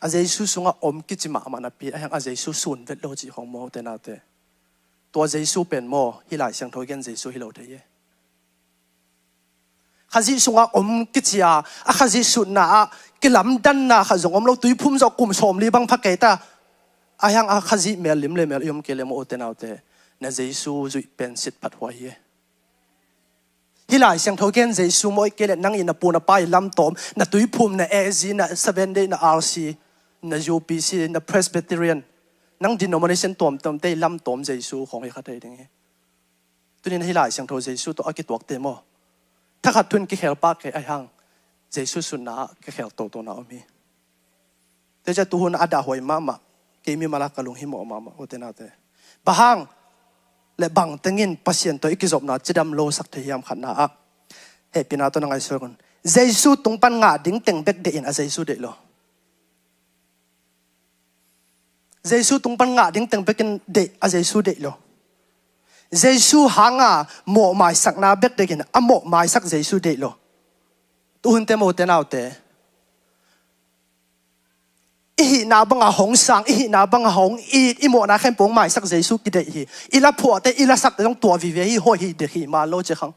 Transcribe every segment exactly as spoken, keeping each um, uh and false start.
A Jesu sungah om kici mahmah napi, ahiang a Jesu sun vet lo cih khong maw, ute naute. Tua Jesu pen maw, hih Lai Siangtho gen Jesu hi lo thei hi. Khazih sungah om kici a, a Khazih sutna ah kilamdanna khat zong om lo, tuiphum zawh kum sawmli bang pha kei ta. Ahiang a Khazih mel lim le mel i om kei le maw, ute naute, na Jesu zuih pen sit phat huai hi. Hih Lai Siangtho gen Jesu maw, i kei le nang i na pu na pa i lamtawm, na tuiphum, na A G, na Seven Day, na R C, na U P C, na Presbyterian, nang denomination tuamtuamte i lamtawm Jesu khong hi kha thei ding hi. Tunin hih Lai Siangtho Jesu tawh a kituakte maw, thakhat thu-in kikhel pah kei, ahiang Jesu sutna ah kikhel totona om hi. Tua ciang tuhun a dahhuai mahmah, kei mimal a ka lunghimawh mahmah, ute naute. Bang hang le bang tengin Pasian tawh i kizopna cidam losak thei hiam? Khatna ah, hehpihna tawh na ngaihsun un. Jesu tung pan ngah ding teng bek deih in a Jesu deih lo. Jesu tung pan ngah ding teng bekin deih a Jesu deih lo. Jesu hanga mawhmaisakna bek deih in a mawhmaisak Jesu deih lo. Tuhunte maw, ute naute, i hihna banga hong sang, i hihna banga hong it, i mawhna khempeuh hong maisak Jesu kideih hi. I la phuahte, i la sakte zong tua vive hi, hoih hi, dik hi, man lo ci khang.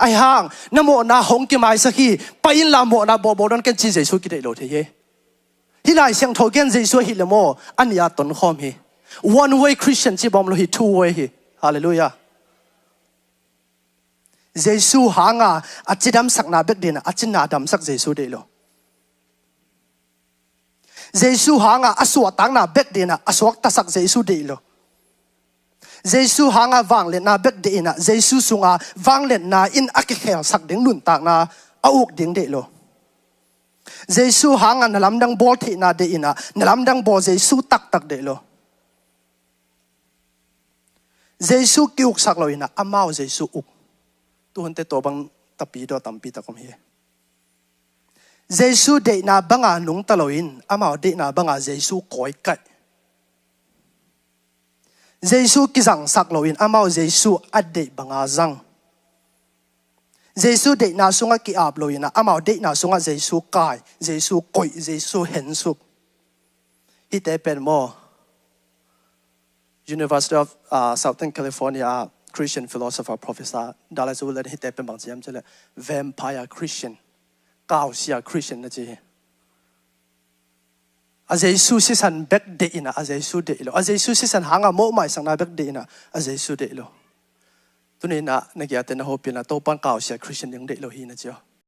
Ahi hang na mawhna hong kimaisak hi, pai inla mawhna bawlbawl dawn ken ci Jesu kideih lo thei hi. Hih Lai Siangtho gen Jesu ahih leh maw, a nih a tonkhawm hi. One way Christian ci bawm lo hi, two way hi. Halleluiah. Jesu hanga a cidamsakna bek deih in a, a cina damsak Jesu deih lo. Jesu hanga a suahtakna bek deih in a, a suaktasak Jesu deih lo. Jesu hanga vangliatna bek deih in a, Jesu sunga vangliatna in a kikhelsak ding nuntakna a uk ding deih lo. Jesu hanga na lamdang bawl theihna deih in a, na lamdang bawl Jesu taktak deih lo. Jesu ki-uksak lo in a, amau Jesu uk. Tuhunte tua bang tapi dawh tampi tak om hi. Jesu deihna banga nungta loin amau deihna banga Jesu kawikaih. Jesu kizangsak loin amau Jesu a deih banga zang. Jesu deihna sungah ki-ap loin a, amau deihna sungah Jesu kai, Jesu koih, Jesu hensuk. Hihte pen maw, University of, uh, Southern California Christian philosopher professor Dallas Willard hihte pen bang ci hiam cih leh vampire Christian, kausia Christian na ci hi. A Jesu sisan bek deih in a, a Jesu deih lo. A Jesu sisan hanga mawhmaisakna bek deih in a, a Jesu deih lo. Tuni in a na giate na hopih in a, Topan kausia Christian ding deih lo hi na ci aw.